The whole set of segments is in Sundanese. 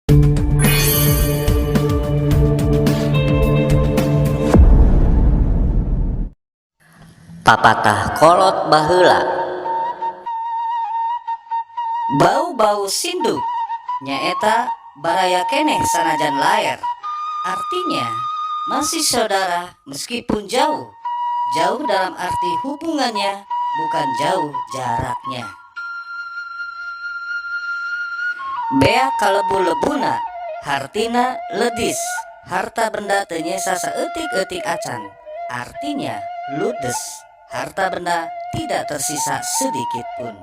Papatah kolot baheula. Bau-bau sinduk nyaeta baraya keneh sanajan laer. Artinya masih saudara meskipun jauh. Jauh dalam arti hubungannya, bukan jauh jaraknya. Beak kalebu-lebuna hartina ledis, harta benda teu nyesa saeutik-eutik acan. Artinya ludes, harta benda tidak tersisa sedikit pun.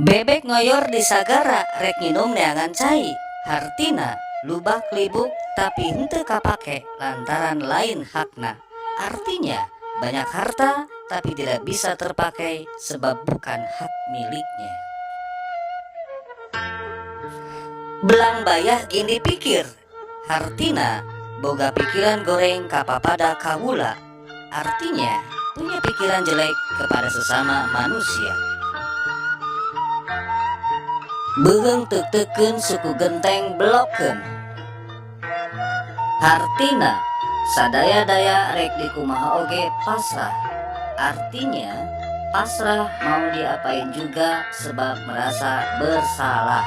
Bebek ngoyor di sagara rek nginum neangan cai. Hartina lubak libuk tapi henteu kapake lantaran lain hakna. Artinya banyak harta tapi tidak bisa terpakai sebab bukan hak miliknya. Belang bayah gindi pikir. Hartina boga pikiran goreng kapapada kawula. Artinya punya pikiran jelek kepada sesama manusia. Beuheung teuk-teukeun suku genteng belokeun. Hartina sadaya-daya rek dikumaha oge pasrah. Artinya pasrah mau diapain juga sebab merasa bersalah.